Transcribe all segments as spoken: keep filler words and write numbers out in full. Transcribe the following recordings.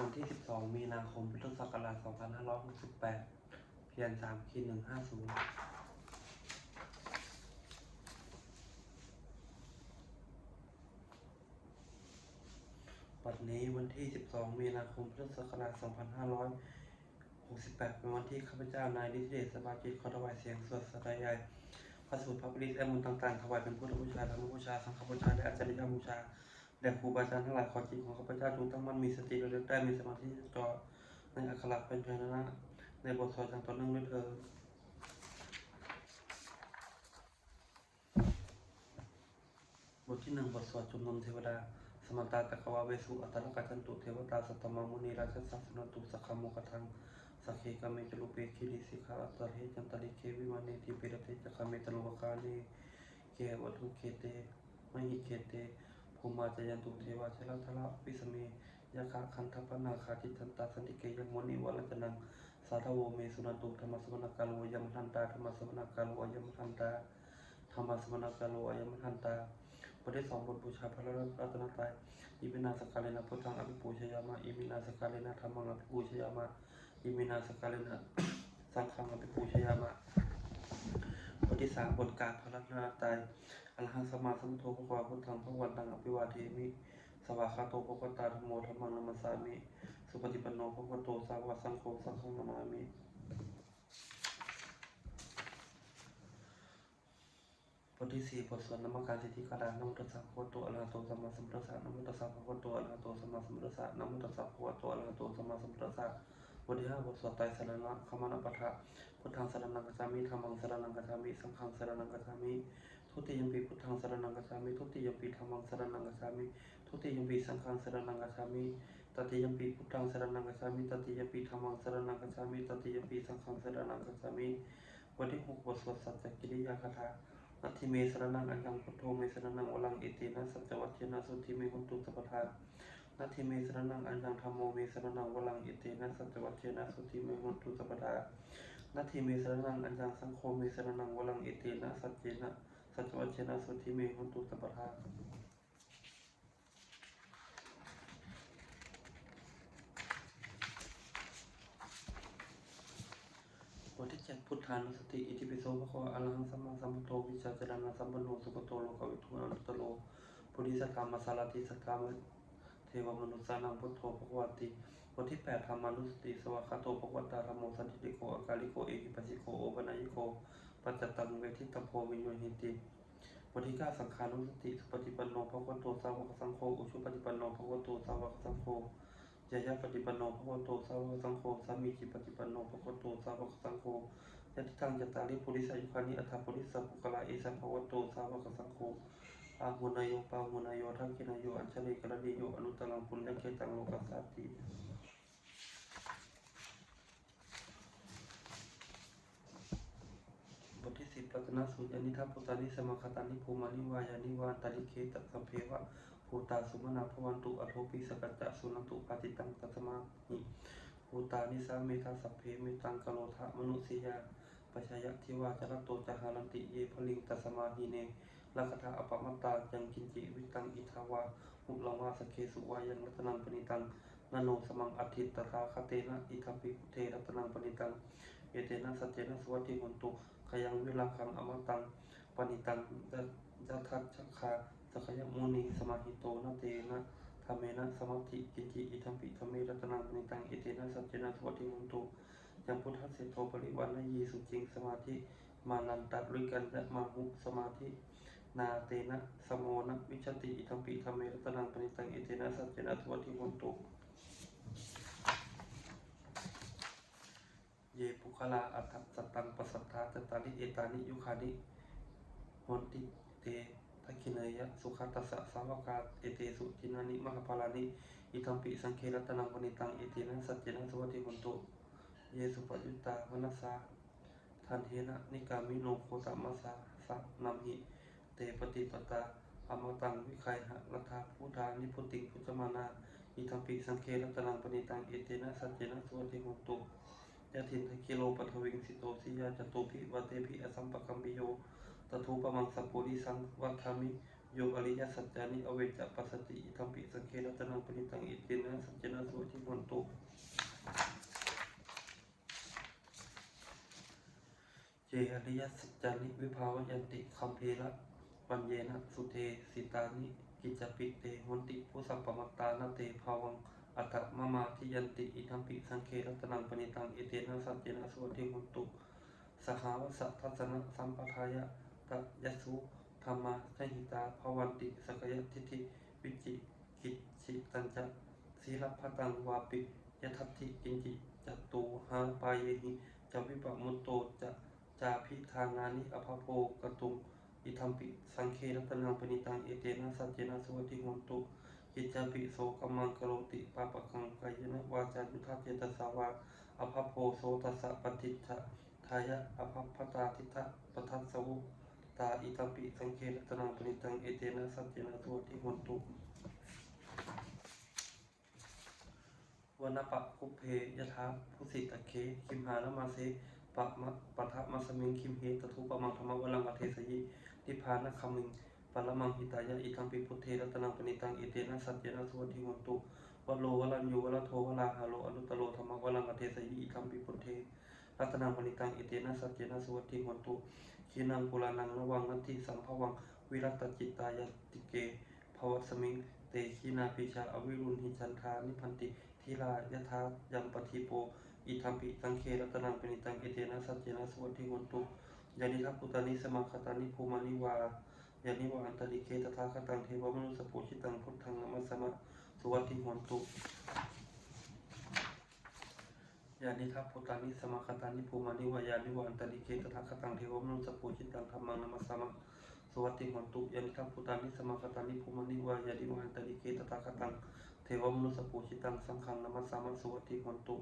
วันที่ สิบสอง มีนาคม พุทธศักราช สองพันห้าร้อยหกสิบแปด เพียร สามขีดหนึ่งห้าศูนย์ บัดนี้วันที่ สิบสอง มีนาคม พุทธศักราช สองพันห้าร้อยหกสิบแปด เป็นวันที่ข้าพเจ้านายฤทธิเดช สบายจิต ขอถวายเสียงสวดสาธยายพระสูตร พระปริตร และมนต์ต่างๆ ถวายเป็นพุทธบูชา ธรรมบูชา สังฆบูชา และอาจาริยบูชา แด่ครูบาอาจารย์ทั้งหลาย ขอจิตของข้าพเจ้าจงตั้งมั่น มีสติระลึกได้ มีสมาธิจดจ่อในอักขระพยัญชนะ ในบทสวดอย่างต่อเนื่องด้วยเทอญ บทที่หนึ่ง บทสวดชุมนุมเทวดา Samantā cakkavāḷesu atrāgacchantu devatā, saddhammaṃ munirājassa suṇantu saggamokkhadaṃ. Sagge kāme ca rūpe girisikharataṭe cantalikkhe vimāne, dīpe raṭṭhe ca gāme taruvanagahane gehavatthumhi khette, mahīkhette, bhummā cāyantu devā jalathalavisame yakkhagandhabbanāgā, tiṭṭhantā santike yaṃ munivaravacanaṃ sādhavo me suṇantu. Dhammassavanakālo ayambhadantā. Dhammassavanakālo ayambhadantā. Dhammassavanakālo ayambhadantā. บทที่สอง บทบูชาพระรัตนตรัย Iminā sakkārena buddhaṃ abhipūjayāma. Iminā sakkārena dhammaṃ abhipūjayāma. Iminā sakkārena saṅghaṃ abhipūjayāma. บทที่สาม บทกราบพระรัตนตรัย Arahaṃ sammāsambuddho bhagavā, buddhaṃ bhagavantaṃ abhivādemi. Svākkhāto bhagavatā dhammo, dhammaṃ namassāmi. Supaṭipanno bhagavato sāvakasaṅgho, saṅghaṃ namāmi. บทที่สี่ บทสวดนมการสิทธิคาถา Namo tassa bhagavato arahato sammāsambuddhassa. Namo tassa bhagavato arahato sammāsambuddhassa. Namo tassa bhagavato arahato sammāsambuddhassa. บทที่ห้า บทสวดไตรสรณคมนปาฐะ Buddhaṃ saraṇaṃ gacchāmi. Dhammaṃ saraṇaṃ gacchāmi. Saṅghaṃ saraṇaṃ gacchāmi. Dutiyampi buddhaṃ saraṇaṃ gacchāmi. Dutiyampi dhammaṃ saraṇaṃ gacchāmi. Dutiyampi saṅghaṃ saraṇaṃ gacchāmi. Tatiyampi buddhaṃ saraṇaṃ gacchāmi. Tatiyampi dhammaṃ saraṇaṃ gacchāmi. Tatiyampi saṅghaṃ saraṇaṃ gacchāmi. บทที่หก บทสวดสัจจกิริยาคาถา Natthi me saraṇaṃ aññaṃ, buddho me saraṇaṃ varaṃ, etena saccavajjena sotthi me hotu sabbadā. Natthi me saraṇaṃ aññaṃ, dhammo me saraṇaṃ varaṃ, etena saccavajjena sotthi me hotu sabbadā. Natthi me saraṇaṃ aññaṃ, saṅgho me saraṇaṃ varaṃ, etena saccena saccavajjena sotthi me hotu sabbadā. บทที่เจ็ด พุทธานุสติ Itipi so bhagavā arahaṃ sammāsambuddho vijjācaraṇasampanno sugato lokavidū anuttaro purisadammasārathi satthā devamanussānaṃ buddho bhagavāti. บทที่แปด ธรรมานุสติ Svākkhāto bhagavatā dhammo sandiṭṭhiko akāliko ehipassiko opanayiko paccattaṃ veditabbo viññūhīti. บทที่เก้า สังฆานุสติ Supaṭipanno bhagavato sāvakasaṅgho, ujupaṭipanno bhagavato sāvakasaṅgho, ñāyapaṭipanno bhagavato sāvakasaṅgho, sāmīcipaṭipanno bhagavato sāvakasaṅgho, yadidaṃ cattāri purisayugāni aṭṭha purisapuggalā, esa bhagavato sāvakasaṅgho, āhuneyyo pāhuneyyo dakkhiṇeyyo añjalikaraṇīyo anuttaraṃ puññakkhettaṃ lokassāti. บทที่สิบ รัตนสูตร Yānīdha bhūtāni samāgatāni bhummāni vā yāni va antalikkhe, tasmā sabbe bhūtā sumanā bhavantu, athopi sakkacca suṇantu bhāsitaṃ. Tasmā hi bhūtā nisāmetha sabbe, mettaṃ karotha mānusiyā pajāya, divā ca ratto ca haranti ye baliṃ, tasmā hi ne rakkhatha appamattā. Yaṅkiñci vittaṃ idha vā huraṃ vā, saggesu vā yaṃ ratanaṃ paṇītaṃ, na no samaṃ atthi tathāgatena, idampi buddhe ratanaṃ paṇītaṃ, etena saccena suvatthi hotu. Khayaṃ virāgaṃ amataṃ paṇītaṃ, yadajjhagā sakyamunī samāhito, na tena dhammena samatthi kiñci, idampi dhamme ratanaṃ paṇītaṃ, etena saccena suvatthi hotu. Yaṃ buddhaseṭṭho parivaṇṇayī suciṃ, samādhimānantarikaññamāhu, samādhinā tena samo na vijjati, idampi dhamme ratanaṃ paṇītaṃ, etena saccena suvatthi hotu. Ye puggalā aṭṭha sataṃ pasatthā, cattāri etāni yugāni honti, te dakkhiṇeyyā sugatassa sāvakā, etesu dinnāni mahapphalāni, idampi saṅghe ratanaṃ paṇītaṃ, etena saccena suvatthi hotu. Ye suppayuttā manasā daḷhena, nikkāmino gotamasāsanamhi, te pattipattā amataṃ vigayha, laddhā mudhā nibbutiṃ bhuñjamānā, idampi saṅghe ratanaṃ paṇītaṃ, etena saccena suvatthi hotu. Yathindakhīlo paṭhaviṃ sito, siyā catubbipadehi asampakampiyo, tathūpamaṃ sappurisaṃ vadāmi, yo ariyasaccāni avecca passati, idampi saṅghe ratanaṃ paṇītaṃ, etena saccena suvatthi hotu. Ye ariyasaccāni vibhāvayanti gambhīravīrena sudesitāni, kiñcāpi te honti bhusappamattā, na te bhavaṃ aṭṭhamamādiyanti. Idampi saṅghe ratanaṃ paṇītaṃ, etena saccena suvatthi hotu. Sahāvassa dassanasampadāya, tayassu dhammā jahitā bhavanti, sakkāyadiṭṭhi vicikicchitañca sīlabbataṃ vāpi yadatthi kiñci, catūhapāyehi ca vippamutto ca, cābhiṭhānāni abhabbo kātuṃ. Idampi saṅghe ratanaṃ paṇītaṃ, etena saccena suvatthi hotu. Kiñcāpi so kammaṃ karoti pāpakaṃ, kāyena vācāyuda cetasā vā, abhabbo so tassa paṭicchadāya, abhabbatā diṭṭhapadassa vuttā. Idampi saṅghe ratanaṃ paṇītaṃ, etena saccena suvatthi hotu. Vanapaguphe yathā phussitagge, gimhānamāse pama- paṭhamasmiṃ gimhe, tathūpamaṃ dhammavaraṃ adesayi, nibbānagāmiṃ paramaṃ hitāya. Idampi buddhe ratanaṃ paṇītaṃ, etena saccena suvatthi hotu. Varo varaññū varado varāharo, anuttaro dhammavaraṃ adesayi. Idampi buddhe ratanaṃ paṇītaṃ, etena saccena suvatthi hotu. Khīṇaṃ purāṇaṃ navaṃ natthi sambhavaṃ, virattacittāyatike bhavasmiṃ, te khīṇabījā aviruḷhichandā, nibbanti dhīrā yathāyampadīpo. Idampi saṅghe ratanaṃ paṇītaṃ, etena saccena suvatthi hotu. Yānīdha bhūtāni samāgatāni, bhummāni vā yāni va antalikkhe, tathāgataṃ devamanussapūjitaṃ, buddhaṃ namassāma suvatthi hotu. Yānīdha bhūtāni samāgatāni, bhummāni vā yāni va antalikkhe, tathāgataṃ devamanussapūjitaṃ, dhammaṃ namassāma suvatthi hotu. Yānīdha bhūtāni samāgatāni, bhummāni vā yāni va antalikkhe, tathāgataṃ devamanussapūjitaṃ, saṅghaṃ namassāma suvatthi hotu.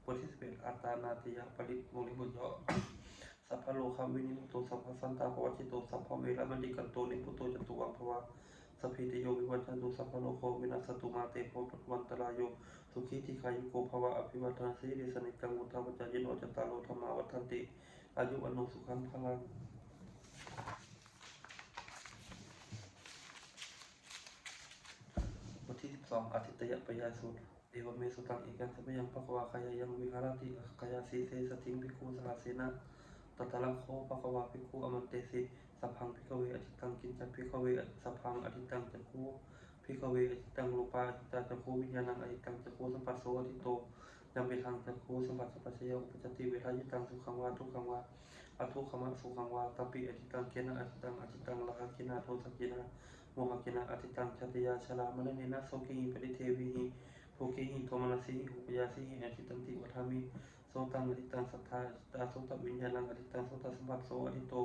บทที่สิบเอ็ด Ātānāṭiyaparittaṃ. บทย่อ Sabbarogavinimutto, sabbasantāpavajjito, sabbaveramatikkanto, nibbuto ca tuvaṃ bhava. Sabbītiyo vivajjantu, sabbarogo vinassatu, mā te bhavatvantarāyo, sukhī dīghāyuko bhava. Abhivādanasīlissa niccaṃ vuḍḍhāpacāyino, cattāro dhammā vaḍḍhanti, āyu vaṇṇo sukhaṃ balaṃ. บทที่สิบสอง Āditteyyapayasu. Evamme sutaṃ. Ekaṃ samayaṃ bhagavā gayāyaṃ viharati gayāsīse saddhiṃ bhikkhusahassena. Tatra kho bhagavā bhikkhū āmantesi: Sabbaṃ bhikkhave ādittaṃ. Kiñca bhikkhave sabbaṃ ādittaṃ? Cakkhuṃ bhikkhave ādittaṃ, rūpā ādittā, cakkhuviññāṇaṃ ādittaṃ, cakkhusamphasso āditto, yampidaṃ cakkhusamphassapaccayo uppajjati vedayitaṃ sukhaṃ vā dukkhaṃ vā adukkhamasukhaṃ vā, tampi ādittaṃ. Kena ādittaṃ? Ādittaṃ rāgagginā dosagginā mohagginā. Ādittaṃ jātiyā jarāmaraṇena sokehi paridevhi dukkhehi domanassehi upāyāsehi ādittanti vadāmi. Sotaṃ ādittaṃ, saddā ādittā, sotaviññāṇaṃ ādittaṃ, sotasamphasso āditto,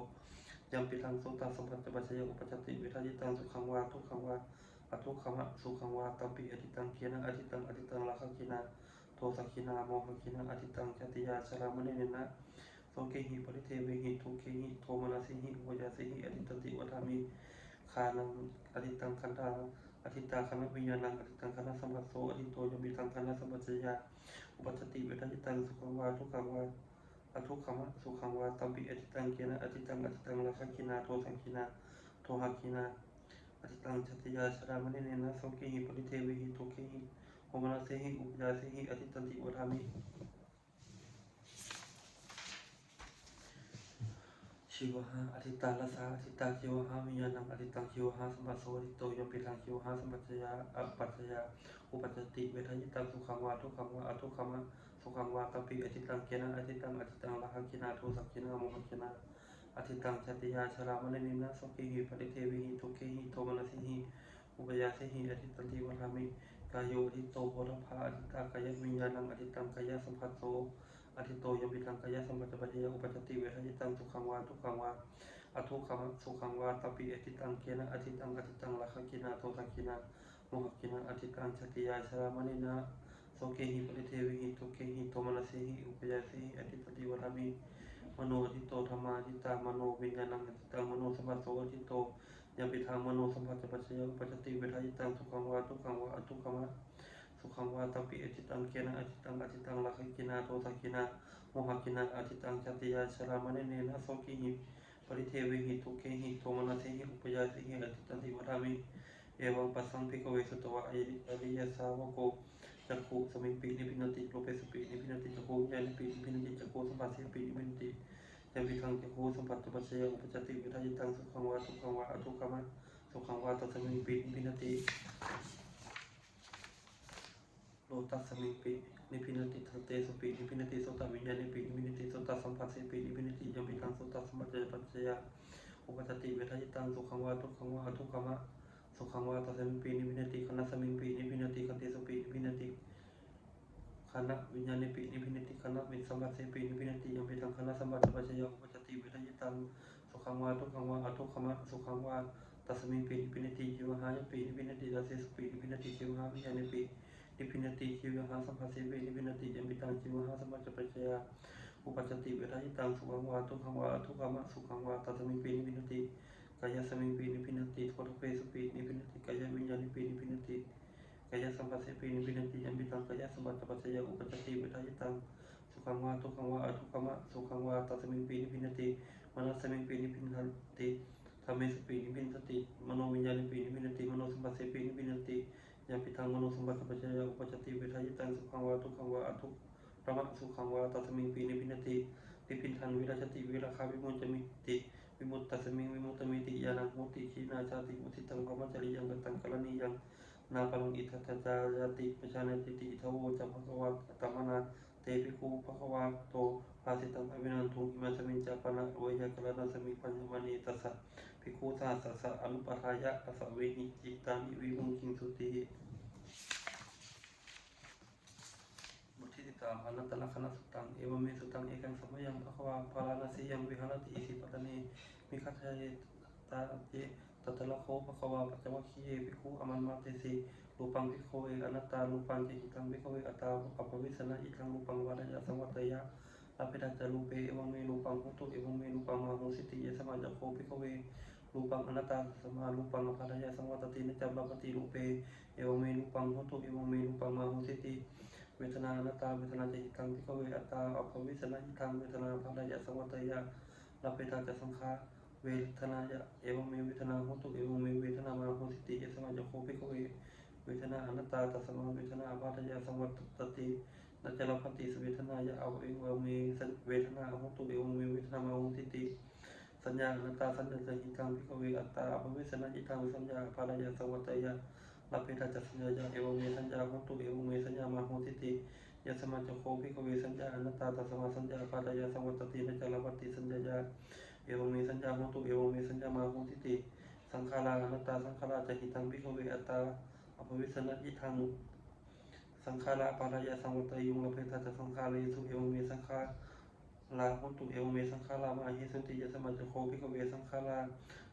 yampidaṃ sotasamphassapaccayo uppajjati vedayitaṃ sukhaṃ vā dukkhaṃ vā adukkhamasukhaṃ vā, tampi ādittaṃ. Kena ādittaṃ? Ādittaṃ rāgagginā dosagginā mohagginā. Ādittaṃ jātiyā jarāmaraṇena sokehi paridevhi dukkhehi domanassehi upāyāsehi ādittanti vadāmi. Ghānaṃ ādittaṃ, gandhā ādittā, ghānaviññāṇaṃ ādittaṃ, ghānasamphasso āditto, yampidaṃ ghānasamphassapaccayā uppajjati vedayitaṃ sukhaṃ vā dukkhaṃ vā adukkhamasukhaṃ vā, tampi ādittaṃ. Kena ādittaṃ? Ādittaṃ rāgagginā dosagginā mohagginā. Ādittaṃ jātiyā jarāmaraṇena sokehi paridevhi dukkhehi domanassehi upāyāsehi ādittanti vadāmi. Jivhā ādittā, rasā ādittā, jivhāviññāṇaṃ ādittaṃ, jivhāsamphasso āditto, yampidaṃ jivhāsamphassapaccayā uppajjati vedayitaṃ sukhaṃ vā dukkhaṃ vā adukkhamasukhaṃ vā, tampi ādittaṃ. Kena ādittaṃ? Ādittaṃ rāgagginā dosagginā mohagginā. Ādittaṃ jātiyā jarāmaraṇena sokehi paridevhi dukkhehi domanassehi upāyāsehi ādittanti vadāmi. Kāyo āditto, phoṭṭhabbā ādittā, kāyaviññāṇaṃ ādittaṃ, kāyasamphasso āditto, yampidaṃ kāyasamphassapaccayā uppajjati vedayitaṃ sukhaṃ vā dukkhaṃ vā adukkhamasukhaṃ vā, tampi ādittaṃ. Kena ādittaṃ? Ādittaṃ rāgagginā dosagginā mohagginā. Ādittaṃ jātiyā jarāmaraṇena sokehi paridevhi dukkhehi domanassehi upāyāsehi ādittanti vadāmi. Mano āditto, dhammā ādittā, manoviññāṇaṃ ādittaṃ, manosamphasso āditto, yampidaṃ manosamphassapaccayā uppajjati vedayitaṃ sukhaṃ vā dukkhaṃ vā adukkhamasukhaṃ vā, tampi ādittaṃ. Kena ādittaṃ? Ādittaṃ rāgagginā dosagginā mohagginā. Ādittaṃ jātiyā jarāmaraṇena sokehi paridevhi dukkhehi domanassehi upāyāsehi ādittanti vadāmi. Evaṃ passaṃ bhikkhave sutavā ariyasāvako cakkhusmiṃpi nibbindati, rūpesupi nibbindati, cakkhuviññāṇepi nibbindati, cakkhusamphassepi nibbindati, Yampidaṃ cakkhusamphassapaccayā uppajjati vedayitaṃ sukhaṃ vā dukkhaṃ vā adukkhamasukhaṃ vā tasmiṃpi nibbindati. Sotasmiṃpi nibbindati, saddesupi nibbindati, sotaviññāṇepi nibbindati, sotasamphassepi nibbindati. Yampidaṃ sotasamphassapaccayā uppajjati vedayitaṃ sukhaṃ vā dukkhaṃ vā adukkhamasukhaṃ vā tasmiṃpi nibbindati. Ghānasmiṃpi nibbindati, gandhesupi nibbindati, ghānaviññāṇepi nibbindati, ghānasamphassepi nibbindati. Yampidaṃ ghānasamphassapaccayā uppajjati vedayitaṃ sukhaṃ vā dukkhaṃ vā adukkhamasukhaṃ vā tasmiṃpi nibbindati. Jivhāyapi nibbindati, rasesupi nibbindati, jivhāviññāṇepi nibbindati, jivhāsamphassepi nibbindati. Yampidaṃ jivhāsamphassapaccayā uppajjati vedayitaṃ sukhaṃ vā dukkhaṃ vā adukkhamasukhaṃ vā tasmiṃpi nibbindati. Kāyasmiṃpi nibbindati, phoṭṭhabbesupi nibbindati, kāyaviññāṇepi nibbindati, kāyasamphassepi nibbindati. Yampidaṃ kāyasamphassapaccayā uppajjati vedayitaṃ sukhaṃ vā dukkhaṃ vā adukkhamasukhaṃ vā tasmiṃpi nibbindati. Manasmiṃpi nibbindati, dhammesupi nibbindati, manoviññāṇepi nibbindati, manosamphassepi nibbindati. Yampidaṃ manosamphassapaccayā uppajjati vedayitaṃ sukhaṃ vā dukkhaṃ vā adukkhamasukhaṃ vā tasmiṃpi nibbindati. Nibbindaṃ virajjati, virāgā vimuccati, vimuttasmiṃ vimuttamiti ñāṇaṃ hoti. Khīṇā jāti, vusitaṃ brahmacariyaṃ, kataṃ karaṇīyaṃ nāparaṃ itthattāyāti pajānātīti. Idamavoca bhagavā. Attamanā te bhikkhū bhagavato bhāsitaṃ abhinanduṃ. Imasmiñca pana veyyākaraṇasmiṃ bhaññamāne tassa bhikkhusahassassa anupādāya, āsave niccitāni vimucciṃsūti. Botที่สิบสาม Anattalakkhaṇasuttaṃ. Evamme sutaṃ. Ekaṃ samayaṃ bhagavā bārāṇasiyaṃ viharati isipatane migadāye. Tatra kho bhagavā pañcavaggiye bhikkhū āmantesi. Rūpaṃ bhikkhave anattā. Rūpañca hidaṃ bhikkhave attā abhavissa, na idaṃ rūpaṃ ābādhāya saṃvatteyya, labbhetha ca rūpe, evaṃ me rūpaṃ hotu, evaṃ me rūpaṃ mā ahosīti. Yasmā ca kho bhikkhave rūpaṃ anattā, tasmā rūpaṃ ābādhāya saṃvattati, na ca labbhati rūpe, evaṃ me rūpaṃ hotu, evaṃ me rūpaṃ mā ahosīti. Vedanā anattā. Vedanā ca hidaṃ bhikkhave attā abhavissa, na idaṃ vedanā ābādhāya saṃvatteyya, labbhetha ca saṅkhā vedanāya, evaṃ me vedanā hotu, evaṃ me vedanā mā ahosīti. Yasmā ca kho bhikkhave vedanā anattā, tasmā vedanā ābādhāya saṃvattati, na ca labbhati vedanāya, evaṃ me vedanā hotu, evaṃ me vedanā mā ahosīti. Saññā anattā. Saññā ca hidaṃ bhikkhave attā abhavissa, na idaṃ saññā ābādhāya saṃvatteyya, labbhetha ca saññāya, evaṃ me saññā hotu, evaṃ me saññā mā ahosīti. Yasmā ca kho bhikkhave saññā anattā, tasmā saññā ābādhāya saṃvattati, na ca labbhati saññāya, evaṃ me saññā hotu, evaṃ me saññā mā ahosīti. Saṅkhārā anattā. Saṅkhārā ca hidaṃ bhikkhave attā abhavissa, na idaṃ saṅkhārā ābādhāya saṃvatteyyuṃ, labbhetha ca saṅkhāresu, evaṃ me saṅkhārā hontu, evaṃ me saṅkhārā mā ahesunti. Yasmā ca kho bhikkhave saṅkhārā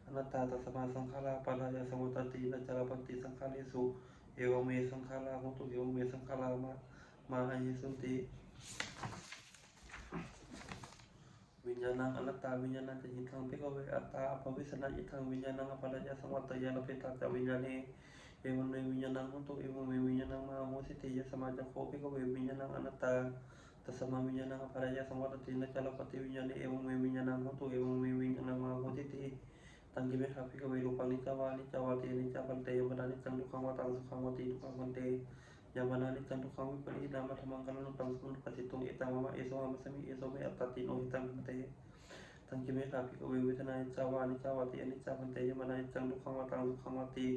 anattā, tasmā saṅkhārā ābādhāya saṃvattati, na ca labbhati saṅkhāresu, evaṃ me saṅkhārā hontu, evaṃ me saṅkhārā mā ahesunti. Viññāṇaṃ anattā. Viññāṇañca hidaṃ bhikkhave attā abhavissa, na idaṃ viññāṇaṃ ābādhāya saṃvatteyya, labbhetha ca viññāṇe, evaṃ me viññāṇaṃ hotu, evaṃ me viññāṇaṃ mā ahosīti. Yasmā ca kho bhikkhave viññāṇaṃ anattā, tasmā viññāṇaṃ ābādhāya saṃvattati, na ca labbhati viññāṇe, evaṃ me viññāṇaṃ hotu, evaṃ me viññāṇaṃ mā ahosīti. Taṃ kiṃ yatha bhikkhave rūpaṃ niccā vā aniccā vāti. Aniccaṃ bhante. Yampanāniccaṃ, dukkhaṃ vā taṃ sukhaṃ vāti dukkhaṃ bhante. Yampanāniccaṃ dukkhaṃ vipariṇāmadhammaṃ kallaṃ nu taṃ samanupassituṃ, etaṃ mama, esohamasmi, eso me attāti. No hetaṃ bhante. Taṃ kiṃ yatha bhikkhave vedanā niccā vā aniccā vāti. Aniccā bhante. Yampanāniccaṃ, dukkhaṃ vā taṃ sukhaṃ vāti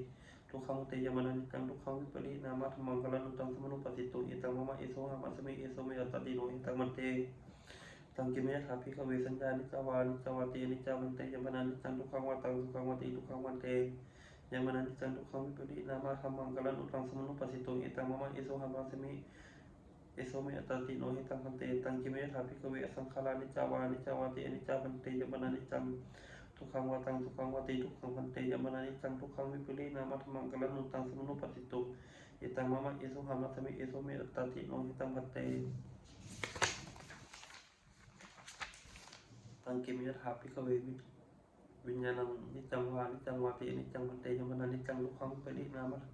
dukkhaṃ bhante. Yampanāniccaṃ dukkhaṃ vipariṇāmadhammaṃ kallaṃ nu taṃ samanupassituṃ, etaṃ mama, esohamasmi, eso me attāti. No hetaṃ bhante. Taṃ kiṃ yatha bhikkhave saññā niccā vā aniccā vāti. Aniccā bhante. Yampanāniccaṃ, dukkhaṃ vā taṃ sukhaṃ vāti dukkhaṃ bhante. Yampanāniccaṃ dukkhaṃ vipariṇāmadhammaṃ kallaṃ nu taṃ samanupassituṃ, etaṃ mama, esohamasmi, eso me attāti. No hetaṃ bhante. Taṃ kiṃ yatha bhikkhave saṅkhārā niccā vā aniccā vāti. Aniccā bhante. Yampanāniccaṃ, dukkhaṃ vā taṃ sukhaṃ vāti dukkhaṃ bhante. Yampanāniccaṃ dukkhaṃ vipariṇāmadhammaṃ kallaṃ nu taṃ samanupassituṃ, etaṃ mama, esohamasmi, eso me attāti. No hetaṃ bhante. Taṃ kiṃ yatha bhikkhave vi- viññāṇaṃ niccaṃ vā aniccaṃ vāti. Aniccaṃ bhante. Yampanāniccaṃ dukkhaṃ vipariṇāma-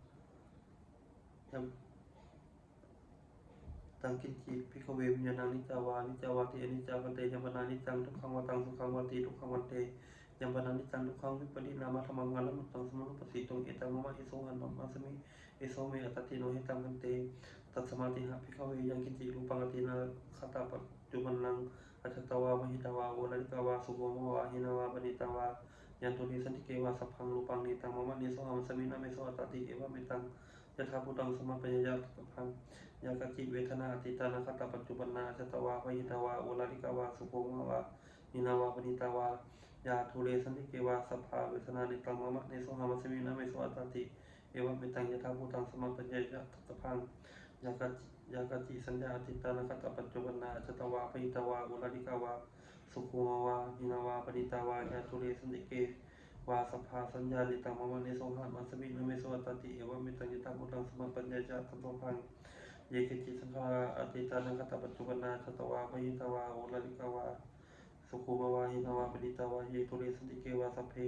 yam- Taṃ kiñci bhikkhave viññāṇaṃ niccā vā aniccā vāti. Aniccā bhante. Yampanāniccaṃ, dukkhaṃ vā taṃ sukhaṃ vāti dukkhaṃ bhante. Yampanāniccaṃ dukkhaṃ vipariṇāmadhammaṃ kallaṃ nu taṃ samanupassituṃ, etaṃ mama, esohamasmi, eso me attāti. No hetaṃ bhante. Tasmātiha bhikkhave yaṃ kiñci rūpaṃ atītānāgatapaccuppannaṃ ajjhattā vā bahiddhā vā oḷārikaṃ vā sukhumaṃ vā hīnaṃ vā paṇītaṃ vā, yaṃ dūre santike vā sabbaṃ rūpaṃ netaṃ mama nesohamasmiṃ na me so attāti. Evaṃ mettaṃ yathābhūtaṃ sammappaññāya tattha phaṃ. Yā kāci vedanā atītānāgatapaccuppanna ajjhattā vā bahiddhā vā oḷārikaṃ vā sukhumaṃ vā hīnaṃ vā paṇītaṃ vā, yā dūre santike vā sabbā vedanā netaṃ mama nesohamasmiṃ na me so attāti. Evaṃ mettaṃ yathābhūtaṃ sammappaññāya tattha phaṃ. Yā kāci yā kāci saññā atītānāgatapaccuppanna ajjhattā vā bahiddhā vā oḷārikaṃ vā sukhumaṃ vā hīnaṃ vā paṇītaṃ vā, yā dūre santike vā sabbā saññā netaṃ mama nesohamasmiṃ na me so attāti. Evaṃ mettaṃ yathābhūtaṃ sammappaññāya tattha phaṃ. Ye keci saṅkhārā atītānāgatapaccuppanna ajjhattā vā bahiddhā vā oḷārikaṃ vā sukhumaṃ vā hīnaṃ vā paṇītaṃ vā, ye dūre santike vā sabbe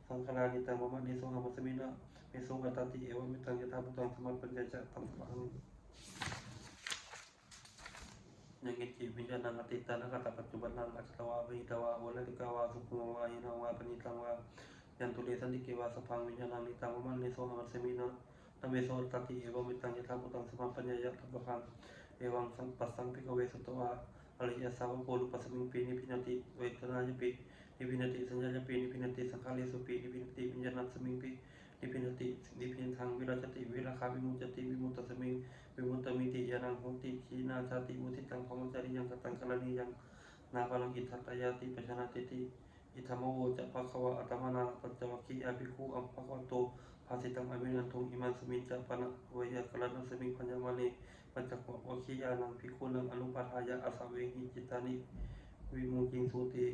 saṅkhārā netaṃ mama nesohamasmiṃ na me so attāti. Evaṃ mettaṃ yathābhūtaṃ sammappaññāya tattha phaṃ. Yaṃ kiñci viññāṇaṃ atītānāgatapaccuppannaṃ ajjhattaṃ vā bahiddhā vā oḷārikaṃ vā sukhumaṃ vā hīnaṃ vā paṇītaṃ vā, yaṃ dūre santike vā sabbaṃ viññāṇaṃ netaṃ mama nesohamasmiṃ na me so attāti. Evaṃ mettaṃ yathābhūtaṃ sammappaññāya tattha phaṃ. Evaṃ passaṃ bhikkhave sutavā ariyasāvako rūpasmiṃpi nibbindati, vedanāyapi nibbindati, saññāyapi nibbindati, saṅkhāresupi nibbindati, viññāṇasmiṃpi nibbindati, nibbindaṃ virajjati, virāgā vimuccati, vimuttasmiṃ vimuttamiti ñāṇaṃ hoti. Khīṇā jāti, vusitaṃ brahmacariyaṃ, kataṃ karaṇīyaṃ nāparaṃ itthattāyāti pajānātīti. Idamavoca bhagavā. Attamanā pañcavaggiyā bhikkhū bhagavato bhāsitaṃ abhinanduṃ. Imasmiñca pana veyyākaraṇasmiṃ bhaññamāne pañcavaggiyānaṃ bhikkhūnaṃ anupādāya āsavehi cittāni vimucciṃsūti.